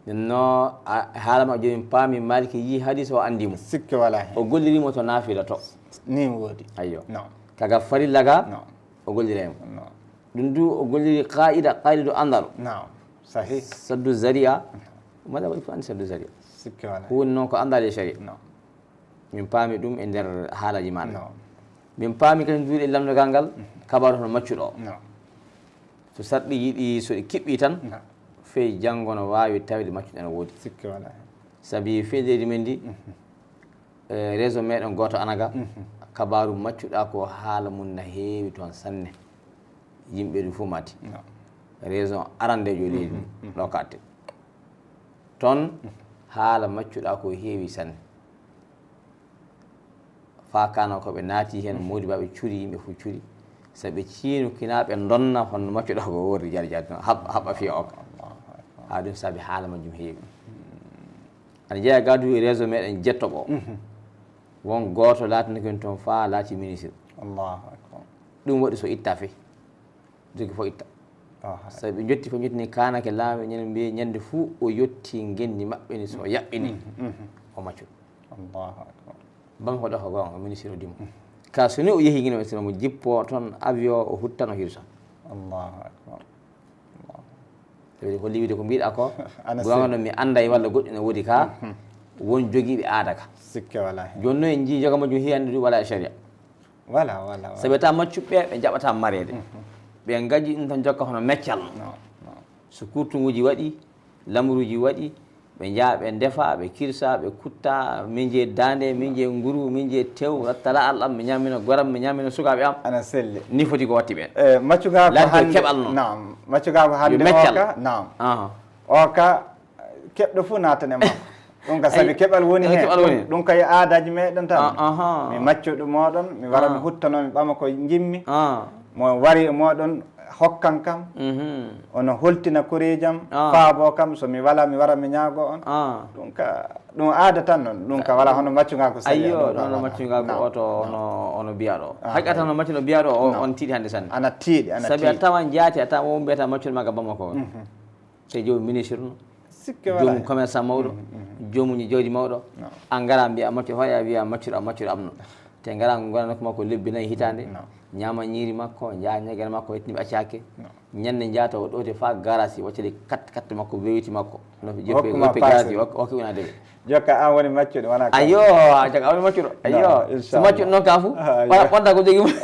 Ɗum no a- haala ma jooni paami Maliki yii hadis o anndi mo. Sikke wala hen. O golliri mo to naafila to. Ni woodi. Ayyo. No. Kaga farilla ga, No. o gollira mo. No. Ɗum du o golliri qaida, qaida du andal. No. Sahi. Saddu zaria. Mada wadi fani saddu zaria. Sikke wala. Ko woni noon ko andal e sharia. No. Min paami ɗum e nder haalaji maɗa. No. Min paami kadi duuɗe lamdogal ngal, kabaru hono maccuɗo o. No. So sarɗi yiɗi, so ɗi kiɓɓi tan, No. fey janngo no waawi tawde maccuɗo ene woodi. Sikke wala. Sabi fedeli men ndi, e réseau meɗen gooto anaga, kabaru maccuɗa ko haala mum na heewi toon sanne. Yimɓe ɗum fof mati. No. Réseau arandejo leydi ndi, ɗo katte. Toon haala maccuɗa ko heewi sanne. Faa kaana ko ɓe naati heen, moodi ba ɓe curi, yimɓe fof curi. So ɓe ciinu kinaa ɓe ndonna, hono maccuɗo ko worri jari jari, haɓ- haɓa fiya o ka. Haa ɗum saabi haala majjum heewi. Ana jeyaa gadu e réseau meɗen jetto ɓo. Won gooto laatinaki en toon faa laati ministre. Allahu akbar. Ɗum waɗi so itta fey. Jogi fof itta. Aha. So ɓe njotti fof njottini kaanake laamu ñande mbiye ñande fuu o yotti ngenndi maɓɓe ni so yaɓɓini. O maccuɗo. Allahu akbar. Bam ko ɗo ko goonga ministre o dimo. Ka so ni o yehi ngino ministre mo jippo toon avion o huttano hirsa. Allahu akbar. Sabi holli wiide ko mbiɗa ko. Ana Goonga no mi annday walla goɗɗum ne woodi ka. Won jogiiɓe aada ka. Sikke wala hen. Jooni noon en njii joga majjum hiyande du wala e sharia. Wala wala. Wala. Sabi ta maccuɓe ɓe jaɓata mareede. Ɓe ngaji ɗum tan jokka hono meccal. No, no. So kurtuŋuuji waɗi, lamruuji waɗi, ɓe njaha ɓe ndefa, ɓe kirsa, ɓe kutta, min nje daande, min nje nguru, min nje tew, rattala alɗam, mi ñamina goram, mi ñamina sukaaɓe am. Ana selli. Ni foti ko watti ɓen. E maccuga ko Laati ko hannde. Keɓal noon. Naam. Maccuga ko hannde Yo meccal. Oka. Naam. Aha. Oka keɓɗo fof naatan e makko. Ɗum ka sabi Ay, keɓal woni ay, heen. keɓal woni Ɗum- Ɗum ka yo aadaji meɗen tan. Ah, aha. Mi maccuɗo moɗon, mi wara mi Ah. huttano mi ɓama ko jimmi. Ah. Mo wari e moɗon hokkan kam. Mhm. Ono holtina koreejam, Ah. faabo kam, so mi wala mi wara mi ñaago on. Ah. Ɗum ka ɗum aada tan noon. Ɗum ka wala hono maccuga ko sali. Ayyo, Ɗum ka ɗon no wala. maccuga ko Naam, oto naam. Ono ono biyaɗo. Ah, Haqiqatan no maccuno biyaɗo o on tiiɗi hannde sanne. Ana tiiɗi, ana Sabi a tiiɗi. Tawan jaati a tawan won mbiyata maccuno maga Bamako. Mhm. Te joom ministre no. Sikke wala. Joom commerçant mawɗo. Joom jawdi mawɗo. No. An ngara mbiya maccuɗo hoya wiya maccuɗo a maccuɗo am no. Te ngara ngara nokku makko lebbi nayi hitande. No. Ñama ñiiri makko, njaha ñagere makko, yettini ɓe accake. No. Ñande njaata o ɗote fa garasi waccade kat kat makko bewiti makko. No Hokku jeppi ma hoppi passe. Garasi hokki hokki wona debe. Jokka an woni maccuɗo wona ka. Ayyo, a jaga woni maccuɗo. Ayyo. No, So inchallah. Maccuɗo noon ka fu. Ah, ayyo. Wala wonta ko jogi.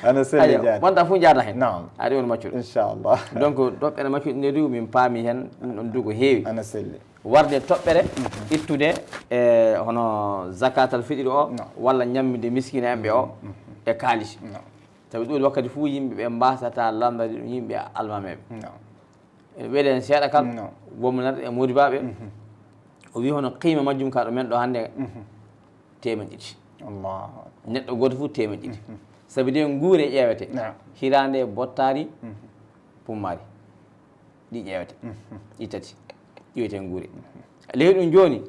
Ana selli Ayyo, jaati. wonta fu jaata hen. Naam. Ari woni maccuɗo. Inchallah. Donc ɗoɓɓere maccuɗo nde du min paami hen ɗum ɗon du ko heewi. Ana selli. Warde toɓɓere ittude e hono zakatal fiɗiri o No. walla ñamminde miskina en ɓe o e kaalis. No. Sabi ɗum wakkati fof yimɓe ɓe mbasata lamdade ɗum yimɓe almameɓe. No. Weɗen seeɗa kam No. wonmo nata e modibaɓe. O wi hono qiima majjum ka ɗo men ɗo hannde teemeɗe ɗiɗi. Allahu akbar. Neɗɗo gooto fof teemeɗe ɗiɗi. Sabi de nguure ƴeewete. Naam. Hirande bottari pummari. Ɗi ƴeewete. Ɗi tati. Ƴeewete nguure. Ley ɗum jooni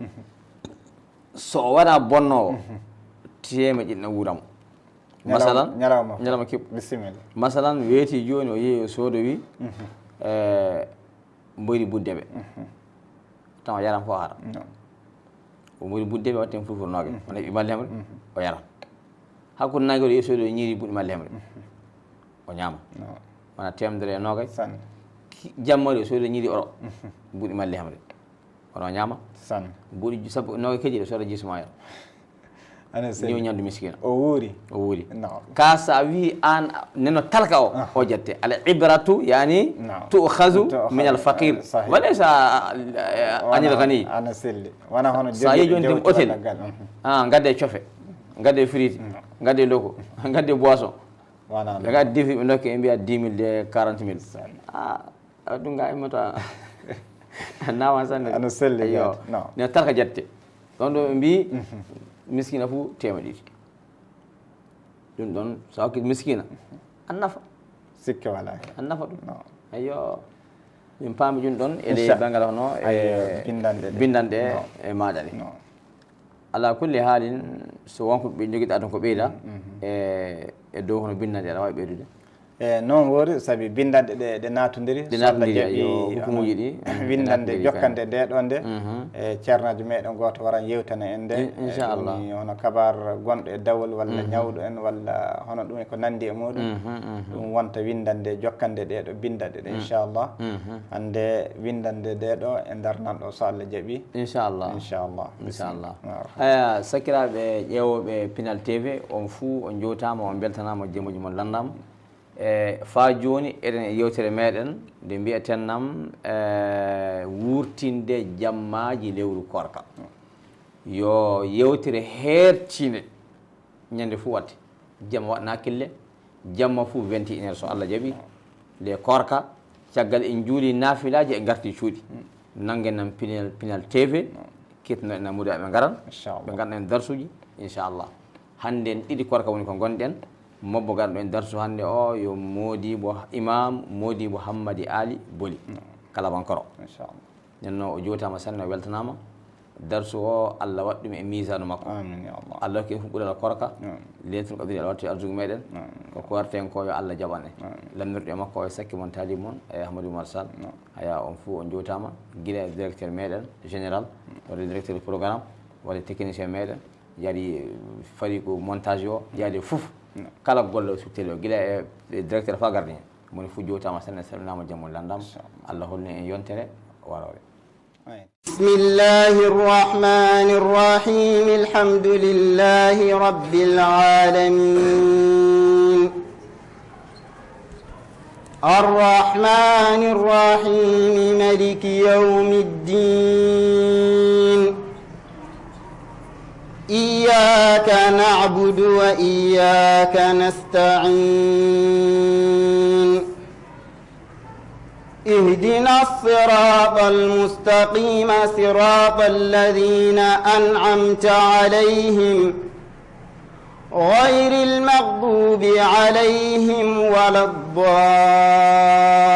so o wona bonnoowo teemeɗe ɗiɗi na wuura mo. Masalan Ñalawma. Ñalawma keɓ. Bisimilla. Masalan weeti jooni o yehi o soodowi eh, mboyri buddeɓe. Tan o yaran fof o hara. O mboyri buddeɓe watten furfur nooge. O naɓi malle hemre o yaran. Hakkunde nange o yehi soodowi ñiiri buɗi malle hemre. O ñaama. Wona temedere e noogay. Sanne. Jamma o soodowi ñiiri oro. Buɗi malle hemre. Kono o ñaama. Sanne. Buɗi sappo noogay keji ɗo sooda jisma yara. Ana Ni o selli. Ñamdu miskina. O wuuri. O wuuri. No. Ka sa wi an neno talka o o jette al ibratu yani No. tu'khazu Tu'khazu, min al faqir sahih. Wa laysa anil ghani. Ana selli. Wona hono Sa yi joni dem jawdi hotel. Daggal. Ah, gadde cofe, gadde frite, gadde loko, gadde boisson. Wona. Ɓe gaddi fi ɓe dokke ɓe mbiya dix mille de quarante mille. Ah, ɗum ga immata. Nawa sanne. Ana selli Ayyo. Jaati. No. Ne talka jette. Ɗon ɗo ɓe mbi miskina fu temeɗiɗi. Ɗum ɗon sa hokki miskina an nafa. Sikke walaa. An nafa ɗum. No. Ayyo. Min paami ɗum ɗon e Incha- banngal hono e Ayyo, binndanɗe ɗe. binndanɗe No. e maaɗa ɗe. No. Ala kulli haalin, so won ko ɓe njogiɗa ɗon ko ɓeyda e e dow hono binndanɗe aɗa waawi ɓeydude. E noon woori, sabi binndanɗe ɗe ɗe naatondiri. Ɗe So Allah naatondiri, jaɓi, ayyo, hukumuuji ɗi, hono binndanɗe naatondiri jokkande nde ɗo nde. Mhm. E ceernaajo meeɗen gooto waran yewtana en nde. In- inchallah. Ɗum woni hono kabaar gonɗo e dawol walla ñawɗo en walla hono ɗum e ko nanndi e muɗum. Mhm, mhm. Ɗum wonta winndande jokkande ɗe ɗo binndanɗe ɗe, inchallah. Mhm. Hannde winndande ɗe ɗo e nder nan ɗo, so Allah jaɓi. Inchallah. Inchallah. Inchallah. Waaw. Aya, sakiraaɓe ƴeewooɓe Pinal T V, on fuu on njowtaama, on mbeltanaama, jemmuji mon lanndaama. E faa jooni eɗen e yewtere meeɗen nde mbiyaten nam, e wuurtinde jammaaji lewru koorka. Yo yewtere heertiinde ñande fuu waɗde. Jamma waɗ naakille, jamma fuu vingt et une heures so Allah jaɓi. Nde koorka, caggal en njuuli naafilaaji e ngarti cuuɗi. Nanngen nam Pinal, Pinal T V, kittano en nammude ɓe ngaran. Inchallah. Ɓe ngaɗana en darsuuji, inchallah. Hannde en ɗiɗi koorka woni ko ngonɗen. Mobbo gaɗanɗo en darsu hannde o yo Modibo Imam, Modibo Hammadi Ali Boli. Kalabankoro. Inchallah. Nden noon o jowtaama sanne, o weltanaama. Darsu o, Allah waɗ ɗum e miisaanu makko. Amin ya Allah. Allah hokki en fof ɓural koorka. Amin. Leylatul Qadri Allah waɗtu e arsugu meeɗen. Amin. Ko koorten ko yo Allah jaɓan en. Amin. Lamirɗo e makko o e sakke mon, taalibe mon, e Ahmadou Oumar Sall. Amin. Haya on fof on jowtaama, gila e directeur meeɗen général, walla directeur programme, walla technicien meeɗen, yaadi fariqu montage o, yaadi fof. Kala golle o sutteli o, gila e e directeur faa gardien. Moni fof jowtaama sanne, salminaama, jam mum lanndaama. Allah holni en yontere waroore. بسم الله الرحمن الرحيم. الحمد لله رب العالمين. الرحمن الرحيم. ملك يوم الدين. إياك نعبد وإياك نستعين. اهدنا الصراط المستقيم، صراط الذين أنعمت عليهم، غير المغضوب عليهم ولا الضالين.